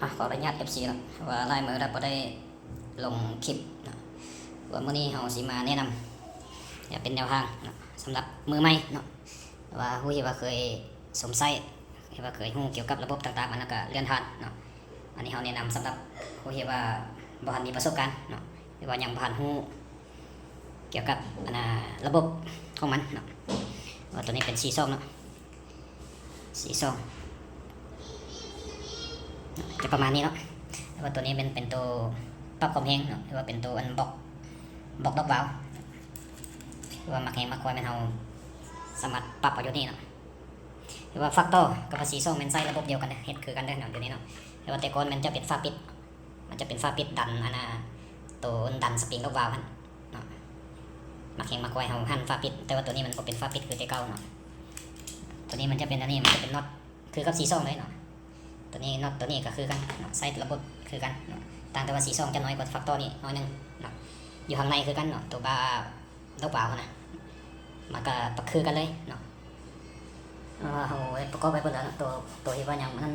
ອ່ະ ຂໍອະນຸຍາດ ເອັຟຊີ ເນາະ ວ່າຫຼາຍມື້ແລ້ວບໍ່ໄດ້ລົງຄລິບເນາະ, ວ່າມື້ນີ້ເຮົາຊິມາແນະນຳ ເພື່ອເປັນແນວທາງເນາະ ສຳລັບມືໃໝ່ເນາະ ວ່າຜູ້ທີ່ວ່າເຄີຍສົມໃຊ້ ຫຼືວ່າເຄີຍຮູ້ກ່ຽວກັບລະບົບຕ່າງໆ ມັນ ແລ້ວກໍເລື່ອນຜ່ານເນາະ. ອັນນີ້ເຮົາແນະນຳສຳລັບຜູ້ທີ່ວ່າບໍ່ທັນມີປະສົບການເນາະ ຫຼືວ່າຍັງບໍ່ທັນຮູ້ກ່ຽວກັບ ອັນນ່າ ລະບົບຂອງມັນເນາະ. ວ່າຕົວນີ້ເປັນສີ່ຊ່ອງເນາະ ສີ່ຊ່ອງ ຈະປະມານນີ້ເນາະ. ແຕ່ວ່າຕົວນີ້ແມ່ນເປັນໂຕປັບຄວາມແຮງເນາະ ຫຼືວ່າເປັນໂຕອັນບລັອກ ບລັອກດອບວາວ ຫຼືວ່າມັກແຮງມັກຄວາຍ ແມ່ນເຮົາສາມາດປັບເອົາຢູ່ນີ້ເນາະ. ຫຼືວ່າຟາກຕໍ່ກັບວ່າສີ່ຊ່ອງ ແມ່ນໃຊ້ລະບົບດຽວກັນເດ້ ເຮັດຄືກັນເດ້ເນາະ ຢູ່ນີ້ເນາະ. ແຕ່ວ່າແຕ່ກ່ອນມັນຈະເປັນຝາປິດ ມັນຈະເປັນຝາປິດດັນ ອັນນ່າ ໂຕດັນສະປຣິງດອບວາວຫັ້ນເນາະ, ມັກແຮງມັກຄວາຍເຮົາຫັນຝາປິດ. ແຕ່ວ່າຕົວນີ້ມັນບໍ່ເປັນຝາປິດຄືແຕ່ເກົ່າເນາະ, ຕົວນີ້ມັນຈະເປັນອັນນີ້ ມັນຈະເປັນນັອດ ຄືກັບສີ່ຊ່ອງເລີຍເນາະ. ຕົວນີ້ນັອດ ຕົວນີ້ກໍຄືກັນເນາະ ໃຊ້ລະບົບຄືກັນເນາະ, ຕ່າງແຕ່ວ່າສີ່ຊ່ອງຈະນ້ອຍກວ່າຟາກຕໍ່ນີ້ໜ້ອຍໜຶ່ງເນາະ. ຢູ່ຂ້າງໃນຄືກັນເນາະ ຕົວບາ ດອບວາວຫັ້ນນະ ມັນກໍຄືກັນເລີຍເນາະ. ເອີ ເຮົາປະກອບໄວ້ເບິດແລ້ວເນາະ ໂຕ ໂຕທີ່ວ່າຍັງນັ້ນ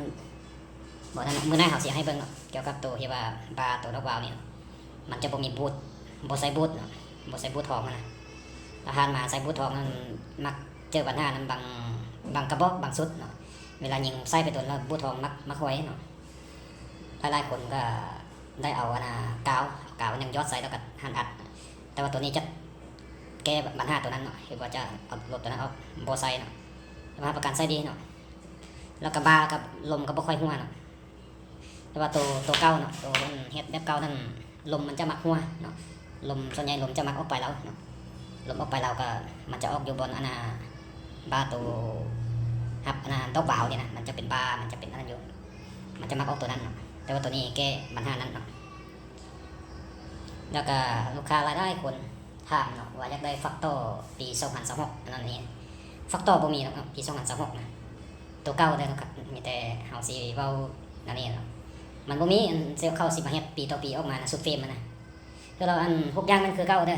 ບໍ່ນັ້ນ ມື້ໜ້າເຮົາຊິໃຫ້ເບິ່ງເນາະ ກ່ຽວກັບໂຕທີ່ວ່າບາ ໂຕດອບວາວນີ້ເນາະ. ມັນຈະບໍ່ມີບູດ ບໍ່ໃສ່ບູດເນາະ ບໍ່ໃສ່ບູດທອງຫັ້ນນະ. ຖ້າຜ່ານມາໃສ່ບູດທອງນັ້ນ ມັກເຈີບັນຫານຳບາງ ບາງກະບອກບາງຊຸດເນາະ, ເວລາຍິງໃສ່ໄປໂດນແລ້ວບູດທອງມັກ ມັກຫອຍເນາະ. ຫຼາຍໆຄົນກໍໄດ້ເອົາອັນນ່າກາວ ກາວຍັງຢອດໃສ່ແລ້ວກໍຫັນອັດ. ແຕ່ວ່າຕົວນີ້ຈະແກ້ບັນຫາຕົວນັ້ນເນາະ ເຮັດວ່າຈະເອົາໂຫຼດຕົວນັ້ນອອກ ບໍ່ໃສ່ເນາະ, ແຕ່ວ່າຮັບປະກັນໃຊ້ດີເນາະ. ແລ້ວກໍບາກັບລົມກໍບໍ່ຄ່ອຍຮົ່ວເນາະ. ແຕ່ວ່າໂຕ ໂຕເກົ່າເນາະ ໂຕເຮັດແບບເກົ່ານັ້ນ ລົມມັນຈະມັກຮົ່ວເນາະ, ລົມ ສ່ວນໃຫຍ່ລົມຈະມັກອອກໄປລາວເນາະ. ລົມອອກໄປລາວກໍມັນຈະອອກຢູ່ບ່ອນອັນນ່າ ບາໂຕຮັບອັນນ່າດອບວາວນີ້ນະ, ມັນຈະເປັນບາ ມັນຈະເປັນອັນນັ້ນຢູ່ ມັນຈະມັກອອກໂຕນັ້ນເນາະ. ແຕ່ວ່າໂຕນີ້ແກ້ບັນຫານັ້ນເນາະ. ແລ້ວກໍລູກຄ້າຫຼາຍໆຄົນ ຖາມເນາະ ວ່າຢາກໄດ້ຟາກຕໍ່ປີສອງພັນຊາວຫົກ ອັນນັ້ນນີ້ ຟາກຕໍ່ບໍ່ມີດອກເນາະ ປີສອງພັນຊາວຫົກນະ. ໂຕເກົ່າເດີເນາະ ມີແຕ່ເຮົາຊິເວົ້າອັນນີ້ເນາະ ມັນບໍ່ມີ ອັນເຂົາຊິມາເຮັດປີຕໍ່ປີອອກມານະ ຊຸດເຟຣມມັນນະ. ຄືລາວອັນທຸກຢ່າງແມ່ນຄືເກົ່າເດີ,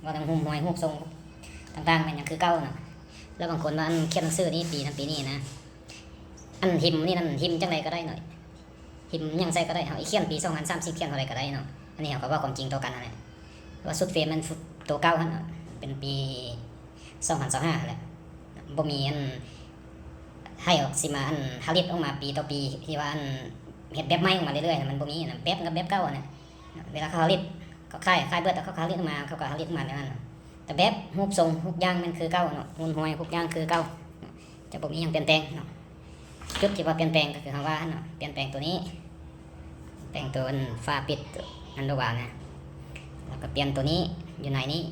ເວົ້າເລື່ອງຮູບຮວຍ ຮູບຊົງຕ່າງໆ ແມ່ນຫຍັງຄືເກົ່າເນາະ. ແລ້ວບາງຄົນວ່າອັນຂຽນໜັງສືນີ້ປີນັ້ນປີນີ້ນະ, ອັນພິມນີ້ນັ້ນ ພິມຈັ່ງໃດກໍໄດ້ເນາະ. ພິມຫຍັງໃສ່ກໍໄດ້ ເຮົາຊິຂຽນປີສອງພັນສາມສິບ ຂຽນເທົ່າໃດກໍໄດ້ເນາະ. ອັນນີ້ເຮົາກໍເວົ້າຄວາມຈິງຕໍ່ກັນຫັ້ນແຫຼະ ວ່າຊຸດເຟຣມມັນໂຕເກົ່າຫັ້ນເນາະ ເປັນປີສອງພັນຊາວຫ້າຫັ້ນແຫຼະ. ບໍ່ມີອັນໃຫ້ອອກ ຊິມາອັນຜະລິດອອກມາປີຕໍ່ປີ ທີ່ວ່າອັນເຮັດແບບໃໝ່ອອກມາເລື້ອຍໆນະ ມັນບໍ່ມີນະ, ແບບມັນກໍແບບເກົ່າຫັ້ນແຫຼະ. ເວລາເຂົາຜະລິດ ເຂົາຂາຍ ຂາຍເບິດ ແລ້ວເຂົາກໍຜະລິດອອກມາ ເຂົາກໍຜະລິດອອກມາແນວນັ້ນນະ. ແຕ່ແບບຮູບຊົງທຸກຢ່າງແມ່ນຄືເກົ່າເນາະ, ຫຸ່ນຫວຍທຸກຢ່າງຄືເກົ່າເນາະ. ຈະບໍ່ມີຫຍັງປ່ຽນແປງເນາະ. ຈຸດທີ່ວ່າປ່ຽນແປງກໍຄືເຮົາວ່າຫັ້ນເນາະ, ປ່ຽນແປງຕົວນີ້ ແປງຕົວອັນຝາປິດອັນດອກວາວນະ, ແລ້ວກໍປ່ຽນຕົວນີ້ຢູ່ໃນນີ້.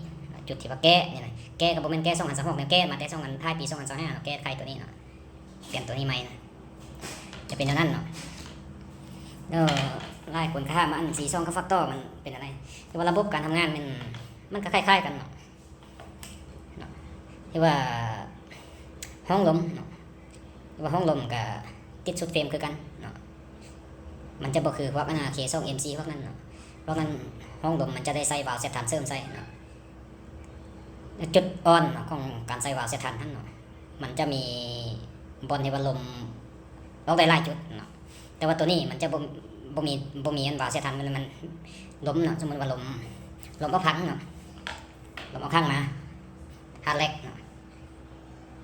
ຈຸດທີ່ວ່າແກ້ນີ້ນະ, ແກ້ກໍບໍ່ແມ່ນແກ້ສອງພັນຊາວຫົກນະ, ແກ້ມາແຕ່ສອງພັນ ທ້າຍປີສອງພັນຊາວຫ້າເນາະ, ແກ້ໄຂຕົວນີ້ເນາະ, ປ່ຽນຕົວນີ້ໃໝ່ນະ, ຈະເປັນແນວນັ້ນເນາະ. ແລ້ວຫຼາຍຄົນກໍຖາມວ່າອັນສີ່ຊ່ອງກັບຟາກຕໍ່ມັນເປັນອັນໃດ? ແຕ່ວ່າລະບົບການທຳງານແມ່ນ ມັນກໍຄ້າຍໆກັນເນາະ. ເນາະ ທີ່ວ່າຫ້ອງລົມເນາະ, ທີ່ວ່າຫ້ອງລົມກໍຕິດຊຸດເຟຣມຄືກັນເນາະ. ມັນຈະບໍ່ຄືພວກອັນນ່າ ເຄສອງເອັມຊີ ພວກນັ້ນເນາະ, ພວກນັ້ນຫ້ອງລົມມັນຈະໄດ້ໃສ່ວາວແຊັດທານເສີມໃສ່ເນາະ. ແລະ ຈຸດອ່ອນເນາະ ຂອງການໃສ່ວາວແຊັດທານຫັ້ນເນາະ, ມັນຈະມີບ່ອນທີ່ວ່າລົມອອກໄດ້ຫຼາຍຈຸດເນາະ. ແຕ່ວ່າຕົວນີ້ມັນຈະບໍ່ ບໍ່ມີ ບໍ່ມີອັນວາວແຊັດທານ ມັນ ມັນລົມເນາະ, ສົມມຸດວ່າລົມ ລົມອອກທາງເນາະ, ລົມອອກທາງມາ ຮາດແລັກເນາະ,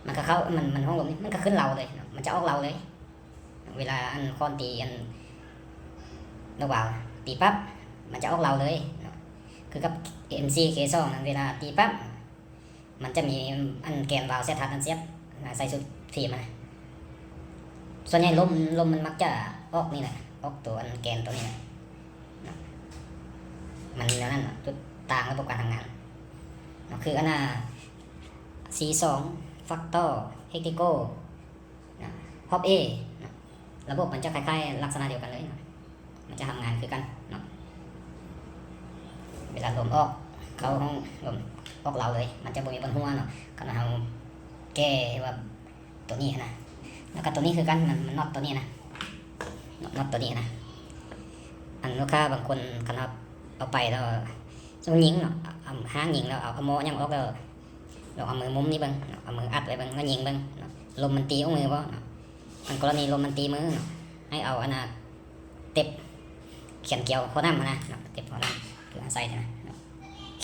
ມັນກໍເຂົ້າ ມັນ ມັນຫ້ອງລົມນີ້ ມັນກໍຂຶ້ນເລົາເລີຍເນາະ, ມັນຈະອອກເລົາເລີຍ. ເວລາອັນຄ້ອນຕີອັນດອກວາວ ຕີປັບ ມັນຈະອອກເລົາເລີຍເນາະ. ຄືກັບເອັມຊີ ເຄສອງນັ້ນ ເວລາຕີປັບ ມັນຈະມີອັນແກນວາວແຊັດທານນັ້ນສຽບ ໃສ່ຊຸດເຟຣມຫັ້ນນະ. ສ່ວນໃຫຍ່ລົມ ລົມມັນມັກຈະອອກນີ້ແຫຼະ ອອກຕົວອັນແກນຕົວນີ້ແຫຼະເນາະ. ມັນແນວນັ້ນເນາະ ຈຸດຕ່າງລະບົບການທຳງານເນາະ. ຄືອັນນ່າ ຊີສອງ ຟາກຕໍ່ ເຮັກຕິໂກ ນະ ຮອບເອ ນະ ລະບົບມັນຈະຄ້າຍໆລັກສະນະດຽວກັນເລີຍນະ, ມັນຈະທຳງານຄືກັນເນາະ. ເວລາລົມອອກເຂົ້າຫ້ອງລົມ ອອກເລົາເລີຍ ມັນຈະບໍ່ມີບ່ອນຮົ່ວເນາະ. ຄັນວ່າເຮົາແກ້ວ່າຕົວນີ້ຫັ້ນນະ, ແລ້ວກໍຕົວນີ້ຄືກັນ ມັນ ມັນນັອດຕົວນີ້ນະ, ນັອດຕົວນີ້ນະ. ອັນລູກຄ້າບາງຄົນຄັນເຮົາເອົາໄປແລ້ວ ສົມມຸດຍິງເນາະ ເອົາ ຫ້າງຍິງແລ້ວ ເອົາ ເອົາໝໍ້ຫຍັງອອກແລ້ວ ລອງເອົາມືມຸມນີ້ເບິ່ງເນາະ, ເອົາມືອັດໄວ້ເບິ່ງ ແລ້ວຍິງເບິ່ງເນາະ ລົມມັນຕີອອກມືບໍ່ເນາະ. ຄັນກໍລະນີລົມມັນຕີມືເນາະ ໃຫ້ເອົາອັນນ່າ ເຕັບ ຂຽນກຽວຫົວນ້ຳຫັ້ນນະເນາະ ເຕັບຫົວນ້ຳ ຄືເຮົາໃສ່ຫັ້ນນະເນາະ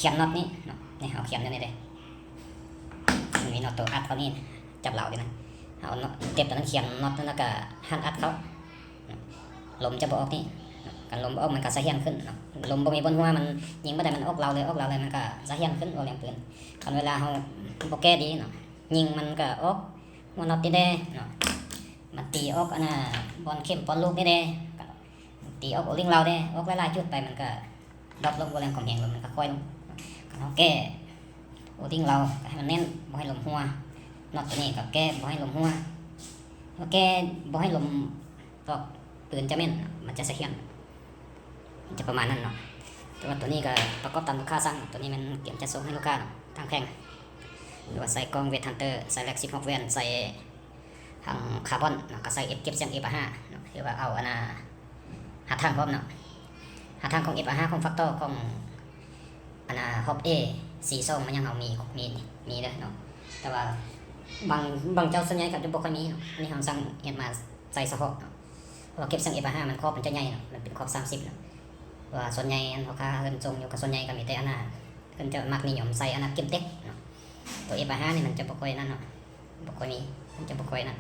ຂຽນນັອດນີ້ເນາະ ນີ້ເຮົາຂຽນຢູ່ນີ້ເດ້ ມັນມີນັອດໂຕອັດເຂົ້ານີ້ ຈັບລາວນີ້ນະ ເຮົາເອົາເຕັບໂຕນັ້ນຂຽນນັອດນັ້ນ ແລ້ວກະຫັນອັດເຂົ້າ ລົມຈະບໍ່ອອກນີ້ ຄັນລົມບໍ່ອອກມັນກະສະຫຽນຂຶ້ນເນາະ ລົມບໍ່ມີບ່ອນຮົ່ວ ມັນຍິງບໍ່ໄດ້ ມັນອອກລາວເລີຍ ອອກລາວເລີຍ ມັນກະສະຫຽນຂຶ້ນ ເວົ້າເລື່ອງປືນ ຄັນເວລາເຮົາບໍ່ແກ້ດີເນາະ ຍິງມັນກະອອກຫົວນັອດນີ້ແດ່ເນາະ ມັນຕີອອກອັນນ່າ ບ່ອນເຂັມບ່ອນລູກນີ້ແດ່ ກະຕີອອກໂອລິງລາວແດ່ ອອກຫຼາຍໆຈຸດໄປ ມັນກະດຣອບລົງ ເວົ້າເລື່ອງຄວາມແຮງລົງ ມັນກະຄ່ອຍລົງ ຄັນເຮົາແກ້ໂອລິງລາວກະໃຫ້ມັນແໜ້ນ ບໍ່ໃຫ້ລົມຮົ່ວ ນັອດໂຕນີ້ກະແກ້ບໍ່ໃຫ້ລົມຮົ່ວ ເຮົາແກ້ບໍ່ໃຫ້ລົມອອກ ປືນຈະແມ່ນ ມັນຈະສະຫຽນ ມັນຈະປະມານນັ້ນເນາະ ແຕ່ວ່າໂຕນີ້ກະປະກອບຕາມລູກຄ້າສັ່ງ ໂຕນີ້ແມ່ນກຽມຈະສົ່ງໃຫ້ລູກຄ້າເນາະ ທາງແຂວງ ຫຼືວ່າໃສ່ກ້ອງເວດຮັນເຕີ ໃສ່ແລັກສິບຫົກແວ່ນ ໃສ່ ທັງຄາບອນເນາະ ກະໃສ່ເອັບ ເກັບສຽງເອັບອາຫ້າເນາະ ຫຼືວ່າເອົາອັນນ່າ ຫາທາງພ້ອມເນາະ ຫາທາງຂອງເອັບອາຫ້າ ຂອງແຟັກເຕີ ຂອງອັນນ່າ ຮອບເອ ຊີສອງ ມາຫຍັງເຮົາມີ ມີ ມີເດີເນາະ ແຕ່ວ່າບາງ ບາງເຈົ້າສ່ວນໃຫຍ່ກະຈະບໍ່ຄ່ອຍມີເນາະ ອັນນີ້ເຮົາສັ່ງເຮັດມາໃສ່ສະເພາະເນາະ ເພາະວ່າເກັບສຽງເອັບອາຫ້າ ມັນຂອບມັນຈະໃຫຍ່ເນາະ ມັນເປັນຂອບສາມສິບເນາະ ເພາະວ່າສ່ວນໃຫຍ່ອັນພໍ່ຄ້າເພິ່ນສົ່ງຢູ່ ກະສ່ວນໃຫຍ່ກະມີແຕ່ອັນນ່າ ເພິ່ນຈະມັກນິຍົມໃສ່ອັນນ່າ ເກັມເຕັກເນາະ ໂຕເອັບອາຫ້ານີ້ມັນຈະບໍ່ຄ່ອຍນັ້ນເນາະ ບໍ່ຄ່ອຍມີ ມັນຈະບໍ່ຄ່ອຍນັ້ນ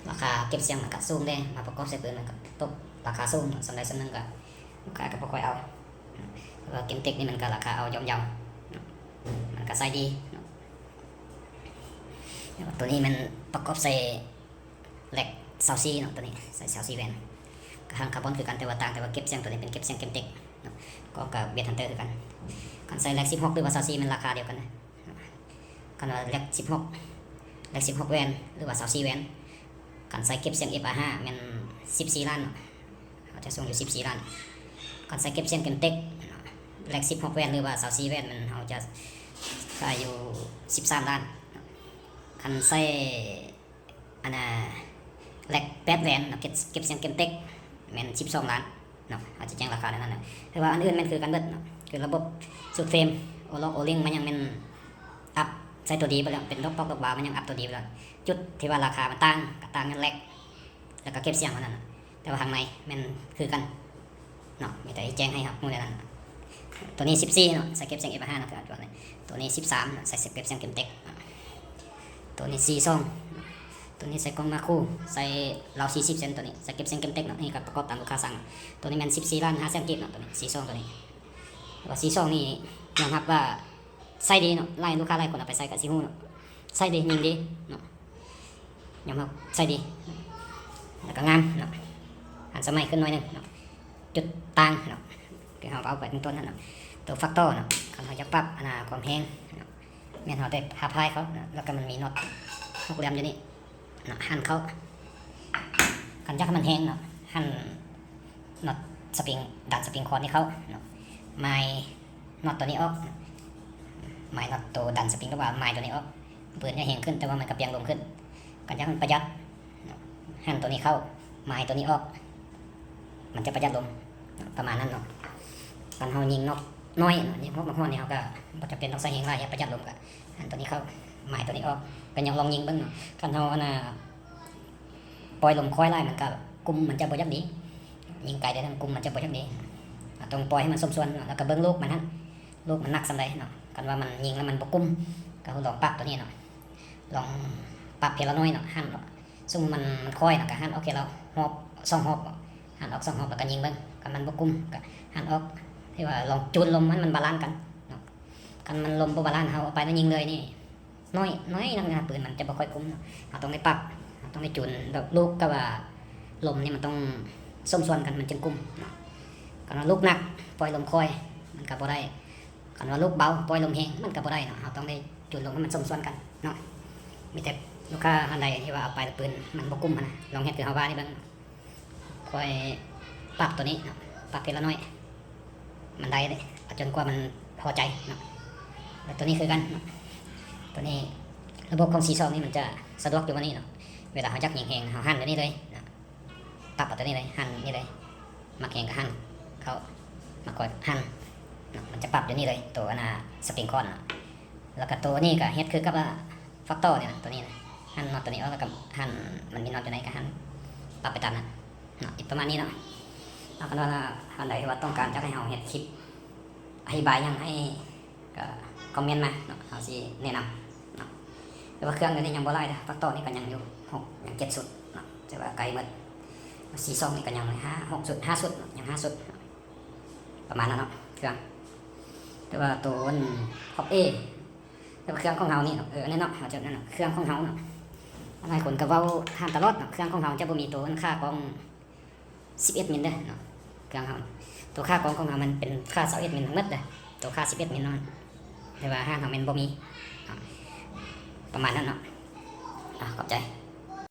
ລາຄາເກັບສຽງມັນກະສູງເດ້ ມາປະກອບໃສ່ປືນມັນກະຕົກລາຄາສູງ ສ່ຳໃດສ່ຳໜຶ່ງກະລູກຄ້າກະບໍ່ຄ່ອຍເອົາ ແຕ່ວ່າເກັມເຕັກນີ້ມັນກະລາຄາເອົາຢ່ອມເຍົາ ມັນກະໃຊ້ດີເນາະ ແລ້ວໂຕນີ້ແມ່ນປະກອບໃສ່ແລັກຊາວສີ່ເນາະ ໂຕນີ້ໃສ່ຊາວສີ່ແວ່ນ ກະຫາງຄາບອນຄືກັນ ແຕ່ວ່າຕ່າງ ແຕ່ວ່າເກັບສຽງໂຕນີ້ເປັນເກັບສຽງເກັມເຕັກເນາະ ກະ ກະເວດຮັນເຕີຄືກັນ ຄັນໃສ່ແລັກສິບຫົກ ຫຼືວ່າຊາວສີ່ ແມ່ນລາຄາດຽວກັນເດ້ ຄັນວ່າແລັກສິບຫົກ ແລັກສິບຫົກແວ່ນ ຫຼືວ່າຊາວສີ່ແວ່ນ ຄັນໃສ່ເກັບສຽງເອັບອາຫ້າ ແມ່ນສິບສີ່ລ້ານເນາະ ເຮົາຈະສົ່ງຢູ່ສິບສີ່ລ້ານ ຄັນໃສ່ເກັບສຽງເກັມເຕັກເນາະ ແລັກສິບຫົກແວ່ນ ຫຼືວ່າຊາວສີ່ແວ່ນ ແມ່ນເຮົາຈະຂາຍຢູ່ສິບສາມລ້ານເນາະ ຄັນໃສ່ ອັນນ່າ ແລັກແປດແວ່ນເນາະ ເກັບ ເກັບສຽງເກັມເຕັກ ແມ່ນສິບສອງລ້ານເນາະ ເຮົາຈະແຈ້ງລາຄາແນວນັ້ນເນາະ ແຕ່ວ່າອັນອື່ນແມ່ນຄືກັນເບິດເນາະ ຄືລະບົບຊຸດເຟຣມ ໂອລັອກໂອລິງ ມາຫຍັງແມ່ນອັບໃສ່ໂຕດີເບິດແລ້ວ ເປັນດອກປອກດອກບາວ ມາຫຍັງອັບໂຕດີເບິດແລ້ວ ຈຸດທີ່ວ່າລາຄາມັນຕ່າງ ກະຕ່າງແມ່ນແລັກ ແລ້ວກະເກັບສຽງເທົ່ານັ້ນເນາະ ແຕ່ວ່າຂ້າງໃນແມ່ນຄືກັນ ເນາະ ມີແຕ່ແຈ້ງໃຫ້ຮັບຮູ້ແນວນັ້ນ ໂຕນີ້ສິບສີ່ເນາະ ໃສ່ເກັບສຽງເອັບອາຫ້າເນາະ ໂຕນີ້ສິບສາມເນາະ ໃສ່ເກັບສຽງເກັມເຕັກເນາະ ໂຕນີ້ສີ່ສອງ ໂຕນີ້ໃສ່ກ້ອງມາໂຄຣ ໃສ່ລາວສີ່ສິບເຊັນ ໂຕນີ້ໃສ່ເກັບສຽງເກັມເຕັກເນາະ ນີ້ກະປະກອບຕາມລູກຄ້າສັ່ງ ໂຕນີ້ແມ່ນສິບສີ່ລ້ານຫ້າແສນກີບເນາະ ໂຕນີ້ສີ່ສອງ ໂຕນີ້ ແຕ່ວ່າສີ່ສອງນີ້ຍອມຮັບວ່າໃຊ້ດີເນາະ ຫຼາຍ ລູກຄ້າຫຼາຍຄົນເອົາໄປໃຊ້ກະຊິຮູ້ເນາະ ໃຊ້ດີ ຍິງດີເນາະ ຍອມຮັບໃຊ້ດີ ແລ້ວກະງາມເນາະ ທັນສະໄໝຂຶ້ນໜ້ອຍໜຶ່ງເນາະ ຈຸດຕ່າງເນາະ ຄືເຮົາເວົ້າໄປເບື້ອງຕົ້ນຫັ້ນເນາະ ໂຕແຟັກເຕີເນາະ ຄັນເຮົາຢາກປັບອັນນ່າ ຄວາມແຮງເນາະ ແມ່ນເຮົາໄດ້ພາບພາຍເຂົາເນາະ ແລ້ວກະມັນມີນັອດຫົກແຫຼມຢູ່ນີ້ເນາະ ຫັນເຂົ້າ ຄັນຢາກໃຫ້ມັນແຮງເນາະ ຫັນນັອດສະປຣິງ ດັນສະປຣິງຄອດນີ້ເຂົ້າເນາະ ໝາຍ ນັອດໂຕນີ້ອອກ ໝາຍນັອດໂຕດັນສະປຣິງ ຫຼືວ່າໝາຍໂຕນີ້ອອກ ປືນຈະແຮງຂຶ້ນ ແຕ່ວ່າມັນກະປ່ຽງລົມຂຶ້ນ ຄັນຢາກໃຫ້ປະຢັດ ຫັນໂຕນີ້ເຂົ້າ ໝາຍໂຕນີ້ອອກ ມັນຈະປະຢັດລົມ ປະມານນັ້ນເນາະ ຄັນເຮົາຍິງນອກນ້ອຍເນາະ ຍິງນອກມາຮອດນີ້ ເຮົາກະບໍ່ຈຳເປັນຕ້ອງໃຊ້ແຮງຫຼາຍ ຢາກປະຢັດລົມກະຫັນໂຕນີ້ເຂົ້າ ໝາຍໂຕນີ້ອອກ ກະຍັງລອງຍິງເບິ່ງເນາະ ຄັນເຮົາອັນນ່າ ປ່ອຍລົມຄ່ອຍຫຼາຍ ມັນກະ ກຸ່ມມັນຈະບໍ່ຢາກດີ ຍິງໄກໄດ້ນັ້ນ ກຸ່ມມັນຈະບໍ່ຢາກດີ ເຮົາຕ້ອງປ່ອຍໃຫ້ມັນສົມສ່ວນເນາະ ແລ້ວກະເບິ່ງລູກມັນຫັ້ນ ລູກມັນໜັກສ່ຳໃດເນາະ ຄັນວ່າມັນຍິງແລ້ວມັນບໍ່ກຸ່ມ ກະລອງປັບໂຕນີ້ເນາະ ລອງປັບເທື່ອລະໜ້ອຍເນາະ ຫັນເນາະ ສົມມຸດມັນ ມັນຄ່ອຍເນາະ ກະຫັນອອກເທື່ອລະຮອບ ສອງຮອບເນາະ ຫັນອອກສອງຮອບ ແລ້ວກະຍິງເບິ່ງ ຄັນມັນບໍ່ກຸ່ມກະຫັນອອກ ທີ່ວ່າລອງຈູນລົມໃຫ້ມັນບາລານກັນເນາະ ຄັນມັນລົມບໍ່ບາລານ ເຮົາເອົາໄປແລ້ວຍິງເລີຍນີ້ ນ້ອຍ ນ້ອຍນັກນະ ປືນມັນຈະບໍ່ຄ່ອຍກຸ້ມເນາະ ເຮົາຕ້ອງໄດ້ປັບ ເຮົາຕ້ອງໄດ້ຈູນ ແບບລູກກັບວ່າລົມນີ້ມັນຕ້ອງສົມສ່ວນກັນ ມັນຈຶ່ງກຸ້ມເນາະ ຄັນວ່າລູກໜັກ ປ່ອຍລົມຄ່ອຍ ມັນກະບໍ່ໄດ້ ຄັນວ່າລູກເບົາ ປ່ອຍລົມແຮງ ມັນກະບໍ່ໄດ້ເນາະ ເຮົາຕ້ອງໄດ້ຈູນລົມໃຫ້ມັນສົມສ່ວນກັນເນາະ ມີແຕ່ລູກຄ້າທ່ານໃດທີ່ວ່າເອົາໄປແລ້ວປືນມັນບໍ່ກຸ້ມຫັ້ນນະ ລອງເຮັດຄືເຮົາວ່ານີ້ເບິ່ງ ຄ່ອຍປັບໂຕນີ້ເນາະ ປັບເທື່ອລະໜ້ອຍ ມັນໄດ້ເດ້ ເອົາຈົນກວ່າມັນພໍໃຈເນາະ ແລ້ວໂຕນີ້ຄືກັນເນາະ ໂຕນີ້ລະບົບຂອງຊີສອງນີ້ມັນຈະສະດວກຢູ່ວ່ານີ້ເນາະ ເວລາເຮົາຢາກຍິງແຮງ ເຮົາຫັນຢູ່ນີ້ເລີຍເນາະ ປັບເອົາໂຕນີ້ເລີຍ ຫັນນີ້ເລີຍ ມັກແຮງກະຫັນເຂົ້າ ມັກຄ່ອຍກະຫັນເນາະ ມັນຈະປັບຢູ່ນີ້ເລີຍ ໂຕອັນນ່າ ສະປຣິງຄອດເນາະ ແລ້ວກະໂຕນີ້ກະເຮັດຄືກັບ ແຟັກເຕີນີ້ນະ ໂຕນີ້ນະ ຫັນນັອດໂຕນີ້ອອກ ແລ້ວກະຫັນ ມັນມີນັອດຢູ່ໃນກະຫັນ ປັບໄປຕາມນັ້ນເນາະ ປະມານນີ້ເນາະ ຄັນວ່າທ່ານໃດທີ່ວ່າຕ້ອງການຢາກໃຫ້ເຮົາເຮັດຄລິບອະທິບາຍຫຍັງໃຫ້ ກໍຄອມເມັນມາເນາະ ເຮົາຊິແນະນຳເນາະ. ແຕ່ວ່າເຄື່ອງດຽວນີ້ຍັງບໍ່ຫຼາຍເດີ້ ປາກຕອກນີ້ກໍຍັງຢູ່ຫົກ ຍັງເຈັດຊຸດເນາະ ແຕ່ວ່າໃກ້ໝົດ. ຊີຊອກນີ້ກໍຍັງຫ້າ ຫົກຊຸດ ຫ້າຊຸດເນາະ ຍັງຫ້າຊຸດເນາະ ປະມານນັ້ນເນາະເຄື່ອງ. ແຕ່ວ່າໂຕອັນ Pop A ແຕ່ວ່າເຄື່ອງຂອງເຮົານີ້ເນາະ ເອີ ອັນນີ້ເນາະ ເຮົາຈະນັ້ນເນາະ ເຄື່ອງຂອງເຮົາເນາະ ຫຼາຍຄົນກໍເວົ້າຖາມຕະຫຼອດເນາະ ເຄື່ອງຂອງເຮົາຈະບໍ່ມີໂຕອັນຄ່າກ້ອງສິບເອັດມິນເດີ້ເນາະ ເຄື່ອງເຮົາ. ໂຕຄ່າກ້ອງຂອງເຮົາມັນເປັນຄ່າຊາວເອັດມິນທັງໝົດເດີ້ ໂຕຄ່າສິບເອັດມິນເນາະ ແຕ່ວ່າຮ້ານເຮົາແມ່ນບໍ່ມີເນາະ ປະມານນັ້ນເນາະ. ອາ ຂອບໃຈ.